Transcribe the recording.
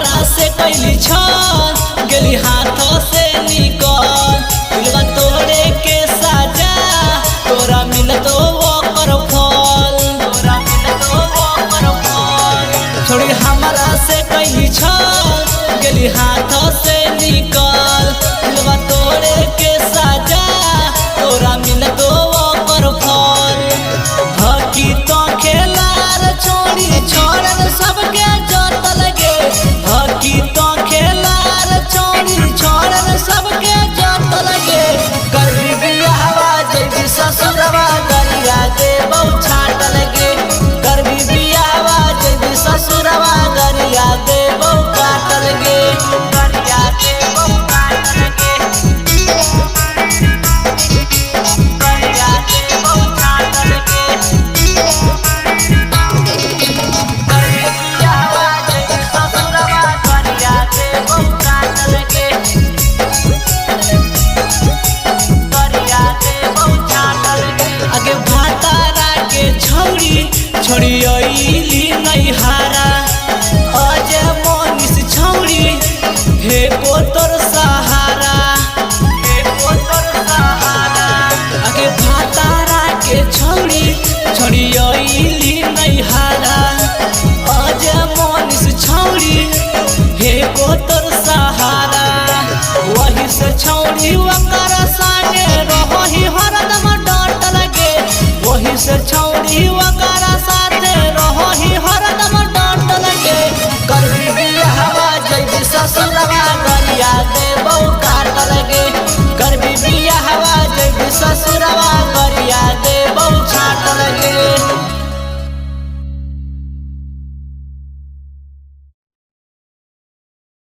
हमारा से कैली छल गेली हाथ से निकल। दिलवा तोड़े के साजा तोरा मिलतो ओकर फल, तोरा मिलतो ओकर फल। छोड़ी हमारा से कैली छल गेली हाथ से निकल। दिलवा तोड़े के साजा तोरा मिलतो ओकर फल। हकी तो खेलार छोड़ी छोड़न सबके जोत लगे। हकी तो खेलार छोड़ी छोड़न सबके जोत लगे। करबी बियाहवा जैबी ससुरवा गरिया देबौ छाट लगे। करबी बियाहवा जैबी ससुरवा गरिया देबौ काट लगे। गरिया देबौ काट लगे। गरिया देबौ काट लगे। करबी बियाहवा जैबी ससुरवा गरिया देबौ काट लगे। गरिया देबौ छाट लगे। आगे भातारा के छौरी छोड़ी अइली नैहारा। अजय मनीष छौरी हे को तोर सहारा, हे को तोर सहारा। आगे भातारा के छौरी छोड़ी अइली नैहारा। अजय मनीष छौरी हे को तोर